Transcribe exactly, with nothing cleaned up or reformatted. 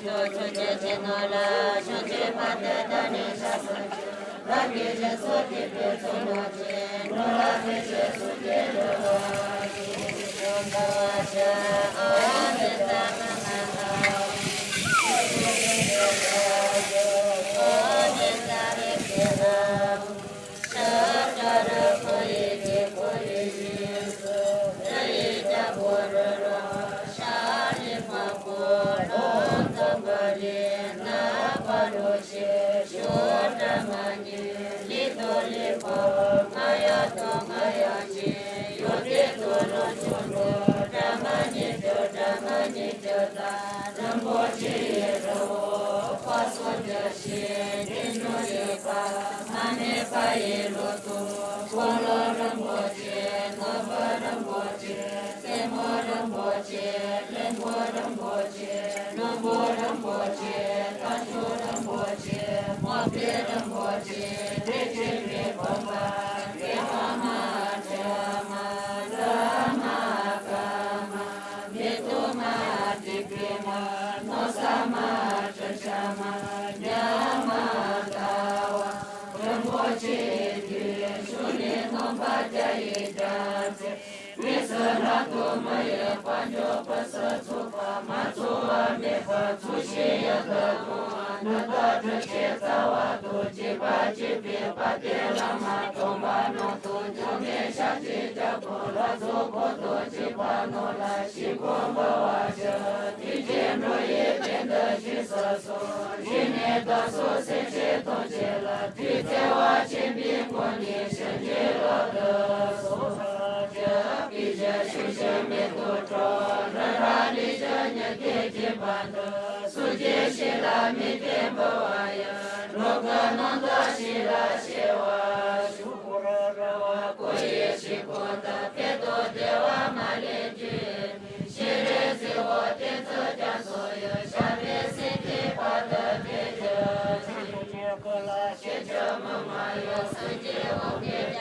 ཆོས་ཀྱི་སྤྱི་ནོར་ལ་ཕྱོགས་བཅུའི་དཔལ་དུ་བདག་ནི་ཕྱག་འཚལ་ལོ། བདག་གི་རྗེས་སུ་སྐྱེས་པའི་ཚུལ་བློ་ཅན། འགྲོ་ལ་ཕན་ཕྱིར་སུ་སྐྱེ་འགྲོ་བ་ཞིག །ཨོ་ཏི་ས་ཀ་མ་ཧཱ། ཨོ་ཏི་ས་རེ་ཀེ་ཧ། ཤ་ཀ་ར་ཁོ་ཡི་གེ་ཁོ་ཡི་ཡིན་སུ། ར་ཡི་ཀ་བོ་ར་རོ། ཤ་ལི་མ་བོ་ལོ་ཙམ་པ་རེ་ན་པ་རོ་ཤེ་ཤོ་ཏ་མ་ཉི་ལི་ཏོ་ལི་པ་ང་ཡ་ཏོ་ང་ཡ་ཅི་ཡོ་ཏེ་ཏོ་ལོ་ཅོ་ཏོ་ཏ་མ་ཉི་ཅོ་ཏ་མ་ཉི་ཅོ་ཏ། རིན་པོ་ཆེ་ཡི་རི་བོ་དཔལ་སོགས་རྒྱ་ཆེ་དེ་ཉོ་ཡི་པ་མ་ནེ་པ་ཡི་ལོ་ཏོ་འཁོར་ལོ་རིན་པོ་ཆེ་ནོར་བུ་རིན་པོ་ཆེ་རྩེ་མོ་རིན་པོ་ཆེ་ལྷུན་པོ་རིན་པོ་ཆེ་ལྷུན་པོ་རིན་པོ་ཆེ་ཐ་ཆུ་རིན་པོ་ཆེ་མོ་པེ་རིན་པོ་ཆེ་དེ་ཆེ་མི་ཕམ་པ་ཀེ་ཧ་མ་ཏྲ་མ་ལ་མ་ཀ་མ། མེ་ཏོག་མ་ཏི་པི་མ་ནོ་ས་མ་ཏྲ་ཤ་མ་ཉ་མ་ད་བ་རིན་པོ་ཆེ་དུས་ཤུ་ནི་ནོམ་པ་རྒྱ་ཡི་རྒྱ་མཚན། དངོས་སུ་ལྷ་དུ་མ་ཡི་དཔལ་འབྱོར་པ་ས་ཚུགས་པ་མ་ཚུགས་པ་མེད་པ་ཚུགས་ཤིང་ཡང་དག་ལོངས་པ་ནི་དག་དྲི་ཆེ་རྩ་བ་དུ་བྱེད་པ་བྱེད་པའི་དཔལ་ལྡན་བླ་མ་སྟོང་པ་རྣམས་དང་འབྱུང་གནས་ཞབས་ཀྱི་རྒྱ་པོ་ལ་སོགས་པོ་དང་བཅས་པ་རྣམས་ལ་ཞིག་དགོངས་འབུལ་བར་བྱ། དུས་ཀྱི་འགྲོ་ཡི་དོན་དུ་ཞིག་གསོ་སོགས་ཞིག་ནས་བདག་སོགས་སེམས་ཅན་ཐམས་ཅད་ལ་དུས་བརྩེ་བ་ཆེན་པོའི་སྒོ་ནས་བྱིན་གྱིས་བརླབ་ཏུ་གསོལ་བར་བྱ། པི་ཤ་ཤུ་ཤ་མེ་ཏོག་སྤྲོ་ར་ར་ལི་ཤ་ཉ་ཐེ་ཅེས་པ་འདི་སུ་ཇི་ཞིག་ལ་མི་བསྟན་འབུལ་བ་ཡང་འགྲོ་ཀུན་རྣམ་དག་ཞིག་ལ་ཞེས་པ་ཞུ། ཁོ་ར་ར་བ་ཀོ་ཡེ་ཤི་ཀོ་ཏ་ཕེ་ཏོ་དེ་བ་མ་ལེ་ཇུ་ཤེ་རེ་ཟི་འོ་ཏེ་ཚོ་ཀྱང་སོ་ཡོ་ཤ་བེ་སི་ཏི་པ་ཏ་ཏེ་ཇ་ཅི་ཀོ་ལ་ཤེ་ཇ་མ་མ་ཡོ་སུ་ཇི་འོ་ཀེ་